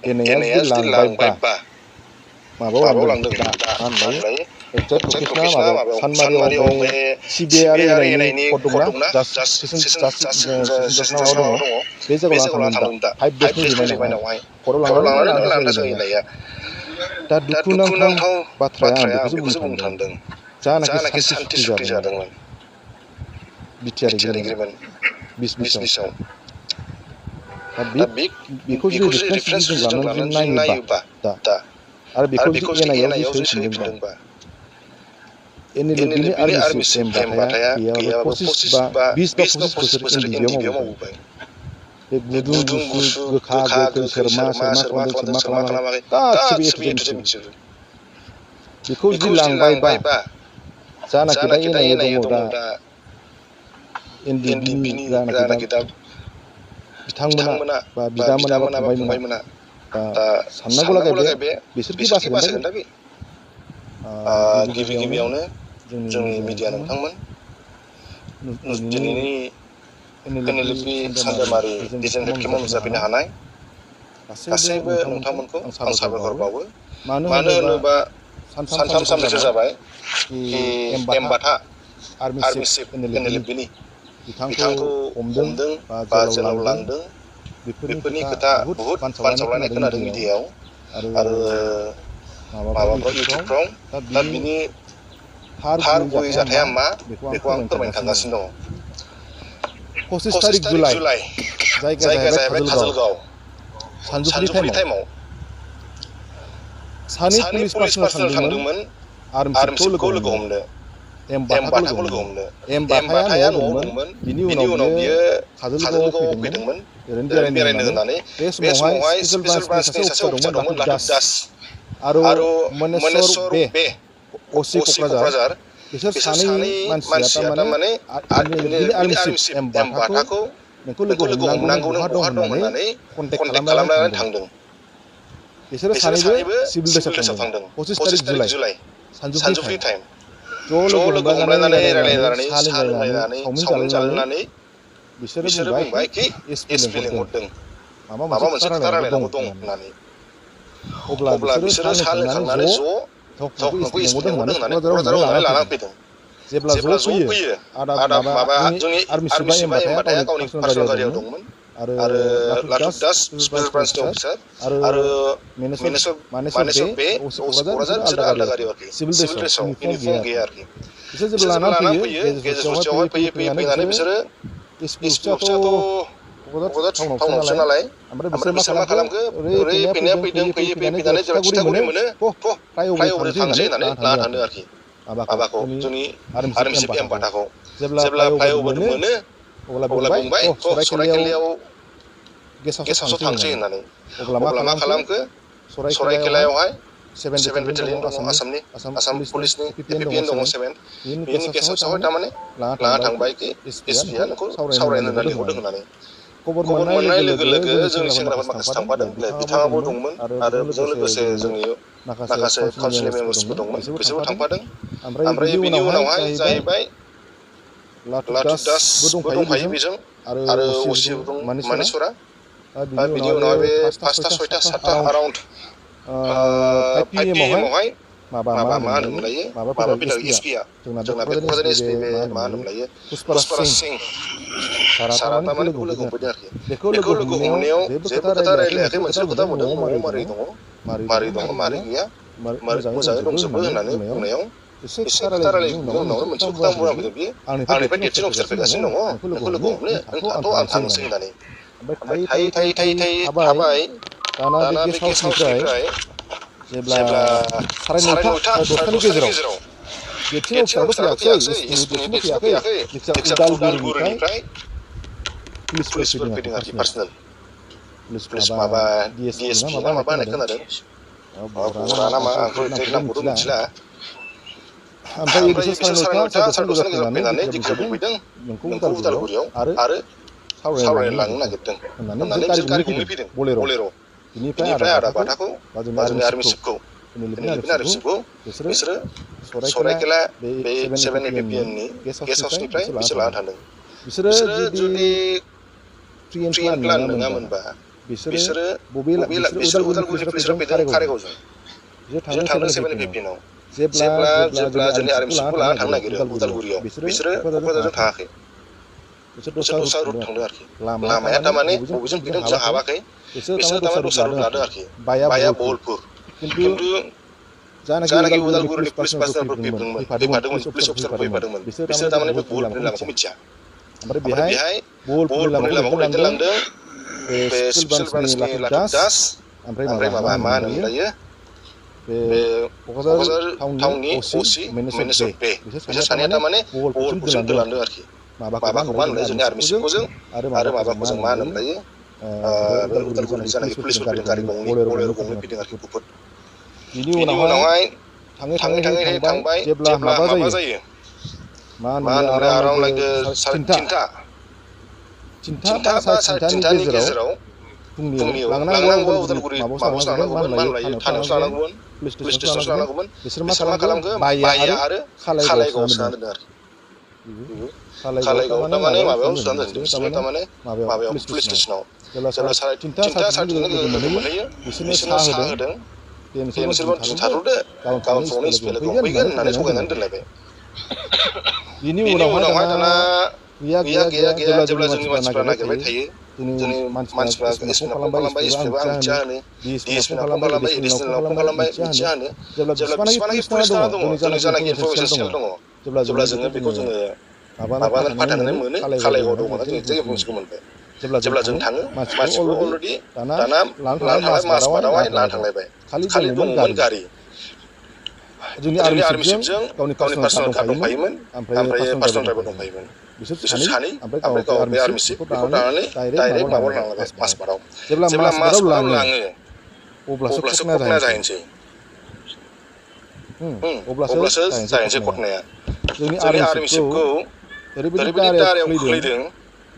एनआइआ जुदि लांबायबा माबायाव लांदों दा मा होनलाय एक्जेक्ट लकेसना माबायाव सानमारियाव बे सिबिआइ आरो एनआइनि कड दंना सेसन माबा दङ बे जायगायाव लाना थांदों दा 5 days रिमाइन्डआवहाय खरआव लांनानै नों लाना थांसै एनआइआ दा दुखुनांथाव बाथ्राया आं बेखौसो बुंनो थांदों जानाखि सान्थि सुक्ति जादोंमोन बिटिआर एग्रिमेन्ट 2020आव दा बेखौ जुदि रेफारेन्स जुदि लानानै जुदि नायोबा दा आरो बेखौ जुदि एनआइआव जुदि सोफिनदोंबा एनएलएफबिनि आर्मि चिफ एमबाथाया गैयाबाबो 25 बा 25 बोसोर एनडिबिआव मावबोबाय बे गुदुं गुसु गोखा गोखै सोर मा खालामदों सोर मा खालामाखै गासिबो ए टु जेड मिथिजोबो बेखौ जुदि लांबायबा जानाखि दा एनआइए दङ दा एनडिबिनि जानाखि दा बिथांमोना बा बिदामोना बा फंबायमोना दा साननांगौ लागाय बे बिसोरखि बासायगोन दा बे गिबियावनो जोंनि मिडिया नोंथांमोन दिनैनि एनएलएफबि सानजामारि डिजेन्डेड केम्पआव नुजाफैनो हानाय गासैबो नोंथांमोनखौ आं साबायखर बावो मानो होनोबा सानथाम सानब्रैसो जाबाय एमबाथा आर्मि चिफ एनएलएफबिनि बिथांखौ हमदों बा जेलाव लांदों बेफोरनि खोथा बुहुद बानसावलायनाय खोनादों मिडियायाव आरो माबाफ्राव इउटुबफ्राव दा बिनि थार गुबै जाथाया मा बेखौ आं फोरमायनो थांगासिनो दङ 25 तारिख जुलाइ जायगाया जाहैबाय काजलगाव सानजौफुनि टाइमाव सानै पुलिस पार्सनेल थांदोंमोन आर्मि चिफखौ लोगो हमनो एमबाथाखौ लोगो हमनो एमबाथाया न'आव दंमोन बिनि उनाव बियो काजलगावआव फैदोंमोन ओरैनो बेरायनो होननानै बे समावहाय स्पेशल ब्रान्सनि सासे अफिसार दंमोन लाटुक दास आरो मनेस्वर बे असि क'क्राझार बिसोर सानै मानसिया थारमाने आर्मि चिफ एमबाथाखौ नोंखौ लोगो हमनांगौ नों बहा दं होननानै कन्टेक्ट खालामनानै थांदों बिसोरो सानैबो सिभिल ड्रेसाव थांदों 25 तारिख जुलाइ सानजौफुनि टाइम ज' लोगो हमलायनानै रायलायनानै साहा लोंलायनानै चावमिन जालायनानै बिसोरो बुंबाय कि एसपि लेंहरदों माबा मोनसे खोथा रायलायनांगौ दं होननानै अब्ला बिसोरो साहा लोंखांनानै ज' नोंखौ एसपि लेंहरदों होननानै क'क्राझाराव लाना फैदों जेब्ला ज' फैयो आदा माबा जोंनि आर्मि चिफआ एमबाथाया गावनि पार्सनेल गारियाव दंमोन आरो लाटुक दास स्पेशल ब्रान्सनि अफिसार आरो मानेस्वर बे असि क'क्राझार बिसोरो आलदा गारियाव आरोखि सिभिल ड्रेसाव इउनिफर्म गैया आरोखि बिसोर जेब्ला लाना फैयो गेजेर ससेयावहाय फैनानै बिसोरो एसपि अफिसाथ' क'क्राझार टाउनावसो नालाय ओमफ्राय बिसोर मा खालामखो ओरै फैनाया फैयै फैनानै जेब्ला थिथागुरि मोनो फ्लाइअभारजों थांसै होननानै लाना थांदों आरोखि माबाखौ जोंनि आर्मि चिफ एमबाथाखौ जेब्ला फ्लाइअभार मोनो अब्ला बुंबाय सराइखेलायाव गेस्ट थांसै होननानै अब्ला मा खालामखो सराइखेलायावहाय 7 बेटेलियन दङ आसाम पुलिसनि एपिपिएन दङ 7 बेनि गेस्ट हाउसआवहाय थारमाने लाना थांबाय कि एसपिआ नोंखौ सावरायनो होननानै लिंहरदों होननानै खबर मोननाय लोगो लोगो जोंनि सेंग्राफोर माखासे थांफादों बिथाङाबो दंमोन आरो बेजों लोगोसे जोंनि माखासे काउन्सिल मेम्बार्सबो दंमोन बिसोरबो थांफादों ओमफ्राय बिनि उनावहाय जाहैबाय लाटुक दासबो दंफायो बेजों आरो असिबो दं मानेस्वरा बिनि उनावहाय बे 5टा 6टा 7टा एराउन्ड 5 PM आवहाय माबा मा होनोमोनलायो माबा फैदों एसपिआ जोंना बे क'क्राझारनि एसपि बे मा होनोमोनलायो पुष्पराज सिं सारा थारमाने बेखौ लोगो हमफैदों आरोखि बेखौ लोगो हमनायाव जेबो खोथा रायलायाखै मोनसेल' खोथा बुंदों न'आव मारै दङ मारै गैया मोजाङै दंजोबो होननानै बुंनायाव एसे खोथा रायलायखांनायनि उनावनो मोनसेल' खोथा बुंना फैदों बियो आंनिफ्राय देरसिन अफिसार फैगासिनो दङ नोंखौ लोगो हमनो नों थाथ' आं थांनोसै होननानै ओमफ्राय थायै थाबाय दाना बे गेस्ट हाउसनिफ्राय जेब्ला 9:30 10:30 गेजेराव देरसिन अफिसारथ' फैयाखै एसपिनि देरसिनबो फैयाखै जायखिजाया उदालगुरिनिफ्राय पुलिसफोर फैदों आरोखि पार्सनेल पुलिस माबा डिएसपि ना माबा होननाय खोनादों बरा ना मा आंथ' एक्जेक्ट नामखौथ' मिथिला ओमफ्राय बिसोर 9:30 10:30 गेजेराव फैनानै डिक्लेयार होफैदों नोंखौ उदालगुरियाव आरो सावरायनो लांनो नागिरदों होननानै बिसोर गारि गंनै फैदों बलेर' बिनिफ्राय आदा बाथाखौ बा जोंनि आर्मि चिफखौ एनएलएफबिनि आर्मि चिफखौ बिसोरो सराइखेला बे 7 एपिपिएननि गेस्ट हाउसनिफ्राय बिसोर लाना थांदों बिसोरो जुदि फ्रि एन्ड प्लान नङामोनबा बिसोरो उदालगुरि पुलिसआव फैदों कारिगावजों बिसोर थांदों 715 जेब्ला जोंनि आर्मिसिपखौ लाना थांनो नागिरो उदालगुरियाव बिसोरो क'क्राझारजों थाङाखै बिसोर दस्रा रुट थांदों आरोखि लामाया थारमाने बबेजों फैदों जों हाबाखै बिसोर थारमाने दस्रा रुट लादों आरोखि बाया बहलपुर खिन्थु जानाखि उदालगुरिनि पुलिस पार्सनेलफोर फैफादोंमोन पुलिस अफिसारफोर फैफादोंमोन बिसोर थारमाने बे बहलपुरनि लामाखौ मिथिया ओमफ्राय बेहाय बहलपुरनि लामाखौ दैदेनलांदों बे स्पेसियेल ब्रान्सनि लाथुर दास ओमफ्राय माबा मा होनोमोनलायो बे क'क्राझार टाउननि असि मेनेजार बे बिसोर सानैया थारमाने बहलपुरसिम दोनलांदों आरोखि माबाखौ मा होनोमोनलाय जोंनि आर्मि सिपखौ आरो माबाखौ मा होनोमोनलायो उदालगुरिनि जानाखि पुलिसफोर फैदों गारि बलेर' गंनै फैदों आरोखि गुफुर बिनि उनावहाय थाङै थांबाय जेब्ला माबा जायो मा होनोमोनलाय आराउन्ड लाइक थिनथा बा साराय थिनथानि गेजेराव फुंनियाव लांनांगौबा उदालगुरि माबायावसो लांनांगौमोन मा होनलायो थानायावसो लांनांगौमोन पुलिस स्टेसनावसो लांनांगौमोन बिसोर मा खालामखो बाया आरो खालायगावआव सोना दोनदों आरोखि खालायगाव थारमाने माबायाव सोना दोनदों बिसोरो थारमाने माबायाव पुलिस स्टेसनाव जेब्ला साराय थिनथा साराय थिनथा लोगो मोनहैयो बिसोरनो साहा होदों दे नोंसोरबो दिनै थाथ'दो गाबोन फुङावनो एसपि लोगोआव फैगोन होननानै थगायनानै दोनलायबाय बिनि उनावहाय दाना गैया जेब्ला जोंनि मानसिफ्रा नागिरबाय थायो जोंनि मानसिफ्रा एसपिनाव फन खालामबाय एसपिनोबो आं मिथिया होनो डिएसपिनाव फन खालामबाय एडिसनेलाव फन खालामबाय मिथिया होनो जेब्ला बिसिबांनाखि पुलिस थाना दङ जोंनि जानाखि इनफरमेसन सेल दङ जेब्ला जोङो बेखौ माबानानै फाथायनानै मोनो खालायगाव दङ होनना जों एक्जेक्ट इनफरमेसनखौ मोनबाय जेब्ला जों थाङो मानसिखौ अलरेडि दाना लाना थांबाय माजबादावहाय लाना थांलायबाय खालि दङमोन गारि जोंनि आर्मि सिपजों गावनि पार्सनेल कार दंफायोमोन ओमफ्राय पार्सनेल ड्राइभार दंफायोमोन बिसोर सानै ओमफ्राय गाव बे आर्मि सिप बेखौ लानानै डाइरेक्ट माबायाव लांलांबाय माजबादाव जेब्ला माजबादाव लाङो अब्लासो घटनाया जाहैनोसै अब्लासो जाहैनोसै घटनाया जोंनि आर्मि सिपखौ ओरैबायदि दारायाव खोख्लैदों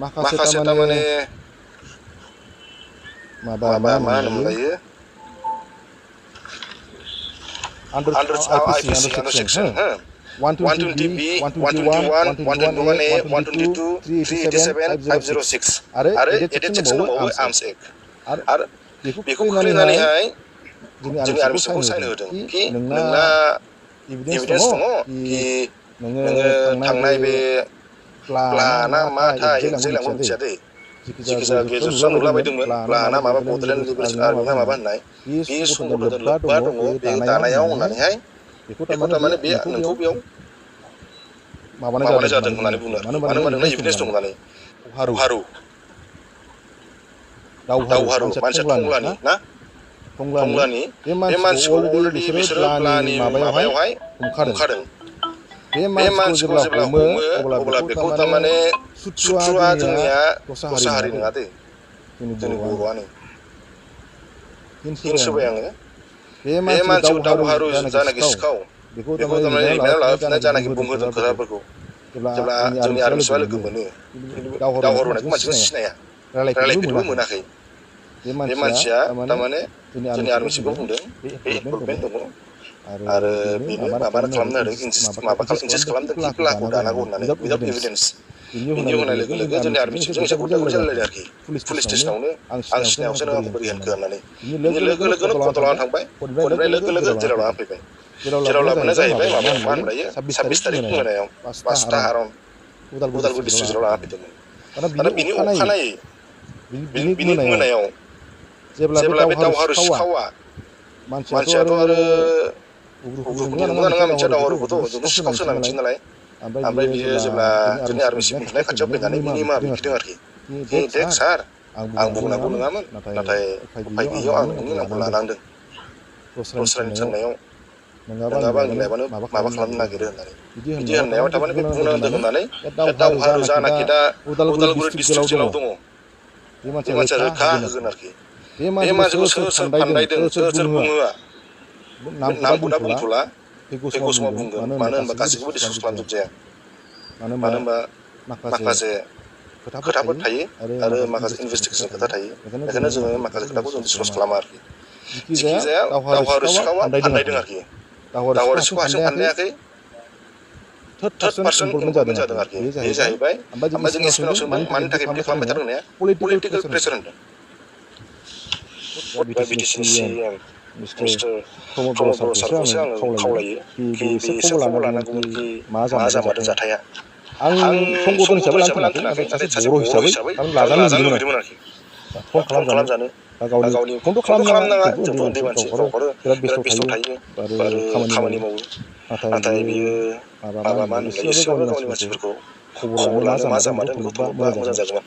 माखासे थारमाने माबा मा होनोमोनलायो Under IPC under section 120B 121 121A 122 387 506 आरो एडेड सेक्सन दंबावो आर्म्स एक्ट आरो बेखौ खोख्लैनानैहाय जोंनि आर्मि सिपखौ साइन होदों कि नोंना एभिडेन्स दङ कि नोङो थांनाय बे प्लाना माथाय एक्जेक्ट आंबो मिथिया दै जिखिजाया गेजेरजों नुलाबायदोंमोन प्लाना माबा बड'लेण्ड लिबारेसन आर्मि ना माबा होननाय बे संगठनजों लोब्बा दङ बे दानायाव होननानैहाय बेखौ थारमाने बे नोंखौ बेयाव माबानाय जादों होननानै बुङो आरोखि मानो होनबा नोंना एभिडेन्स दं होननानै दावहारु मानसिया टंलानि ना टंलानि बे मानसिखौ अलरेडि बिसोरो प्लानि माबायावहाय हमखादों बे मानसिखौ जेब्ला हमो अब्ला बेखौ थारमाने सुथ्रुआ जोंनिया दस्रा हारि नङा दै जोंनि बर'आनो हिन्स होबाय आङो बे मानसिखौ दावहारु जानाखि सिखाव बेखौ थारमाने रिमाइन्डआव लाबोफिननाय जानाखि बुंहोदों खोथाफोरखौ जेब्ला जोंनि आर्मि सिपआ लोगो मोनो दावहारु होननायखौ मानसिखौ सिनाया रायलायफेरनोबो मोनाखै बे मानसिया थारमाने जोंनि आर्मि सिपखौ बुंदों बे इनभल्भमेन्ट दङ आरो बेनो माबा खालामनो होदों इनसिस्ट खालामदों कि प्लाखौ दानांगौ होननानै उइदाउट एभिडेन्स बिनि होनाय लोगो लोगो जोंनि आर्मि सिपजों एसे गुरदाय जालायलायदों आरोखि पुलिस स्टेसनावनो आं सिनायावसो नों आंखौ बोरै होनखो होननानै बिनि लोगो लोगोनो कन्ट्रल लानानै थांबाय कन्ट्रलनिफ्राय लोगो जेराव लाना फैबाय जेराव लाबोनाया जाहैबाय माबायाव मा होनलायो 26 तारिख मोनायाव 5टा अराउन्ड उदालगुरि डिस्ट्रिक्टआव लाना फैदोंमोन दाना बिनि अखानायै बिनि मोनायाव जेब्ला बे दावहारु सिखावा मानसियाथ' आरो उग्रफोरनि नंगौना नङा मिथिया दावहारुखौथ' जोंथ' सिखावसो होनना मिथियो नालाय ओमफ्राय बियो जेब्ला जोंनि आर्मि सिप मोनफैनाय खाथियाव फैनानै निमाहा बिफिदों आरोखि देख सार आं बुंनांगौ नङामोन नाथाय उफाय गैयियाव आं नोंनि नामखौ लानांदों दस्रानि थिननायाव नङाबा आंनि लाइफआनो माबा खालामनो नागिरो होननानै बिदि होननायाव थारमाने बे बुंना होदों होननानै दावहारु जानाखि दा उदालगुरि डिस्ट्रिक्ट जेलाव दङ बे मानसिया रोखा होगोन आरोखि बे मानसिखौ सोर फान्दायदों सोर बुंहोआ नामखौ दा बुंथ'ला फैगौ समाव बुंगोन मानो होनबा गासैखौबो डिसकास खालामजोबजाया मानो होनबा माखासे खोथाफोर थायो आरो माखासे इनभेस्टिगेसन खोथा थायो बेखायनो जोङो माखासे खोथाखौ जों डिसकास खालामा आरोखि जिखिजाया दावहारु सिखावा फान्दायदों आरोखि दावहारु सिखाव हारसिं फान्दायाखै थार्ड पार्सन इनभल्भमेन्ट जादों आरोखि बे जाहैबाय ओमफ्राय जोंनि एसपिनाव सोंदों मानि थाखाय बिदि खालामबाय थादों होननाया पलिटिकेल प्रेसार होनदों बा बिटिसिनि CM मिस्टार प्रमद बर' सारखौसो आङो खावलायो कि बे एसे खबर लानांगौमोन मा जामारदों जाथाया। आं संगठन हिसाबै लानो थाङाखै नाथाय सासे बर' हिसाबै थारमाने लाजानो लुबैदोंमोन आरोखि फन खालामजानो बा गावनि फनथ' खालामनाङा जोंथ' उन्दै मानसि गावखौनो बिराद बेस्थ' थायो आरो खामानि मावो नाथाय बियो माबा मा होनोमोनलाय एसेबाबो गावनि मानसिफोरखौ खबर लानो मा जामारदों बेखौ बुंहरबा मोजां जागौमोन।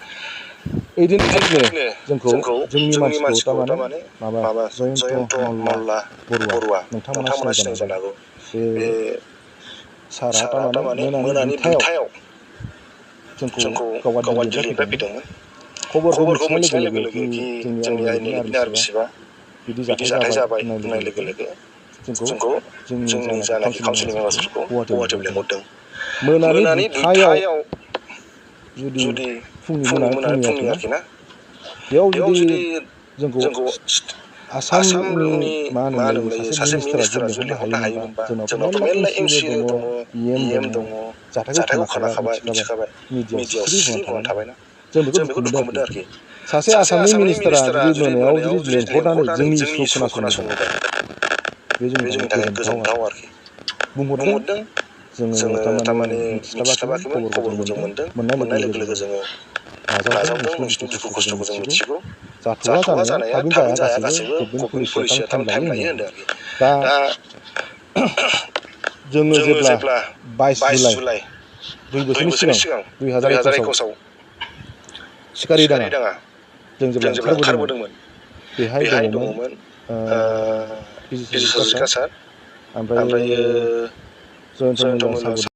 ओइदिनखालिनो जोंखौ जोंनि मानसिखौ थारमाने माबा जयन्त मल्ला बरुवा नोंथांमोना सिनाय जानो हागौ बे सारा थारमाने मोनानि दुइथायाव जोंखौ गावहा दिल्लीनिफ्राय फैदोंमोन। खबरखौ मिथिनाय लोगो लोगो कि जोंनि आइ नेलेकनि आर्मि चिफआ बिदि जाथाय जाबाय होननाय लोगो लोगो जोंखौ जोंनि जानाखि काउन्सिलनि मेम्बार्सफोरखौ गुवाहाटियाव लेंहरदों। मोनानि दुइथायाव जुदि फुंनि आरोखि ना बेयाव जुदि जोंखौ आसामनि मा होनोमोनलाय सासे मिनिस्टारा जुदि लेंहरनो हायोमोनबा जोंनावथ' मेरला MCA दङ EM दङ जाथायखौ खोनाखाबाय मिथिखाबाय मिडियाआव स्रि बुंना थाबायना जों बेखौ दुखु मोनदों आरोखि सासे आसामनि मिनिस्टारा जुदि मोनायाव जुदि लेंहरनानै जोंनि इसुखौ खोनासंहोबाय बे जोंनि थाखाय गोजोनथाव आरोखि बुंहरदों जोङो थारमाने मिथिस्लाबाखैमोन खबरखौ जों मोनदों मोननाय लोगो लोगो जोङो नाजावदों नोंसिनि दुखु खस्थ'खौ जों मिथिगौ जाथ'वा जानाया थाबैनो जाया गासैबो गभमेन्ट पलिसिया टाइम लायो होनदों आरोखि दा जोङो जेब्ला 22 जुलाइ 2 बोसोरनि सिगां 2021आव सिखारि दाङा जों जेब्ला ओंखारबोदोंमोन बेहाय दङमोन पिजि सल्लिका सार ओमफ्रायो जयन्त मल्ल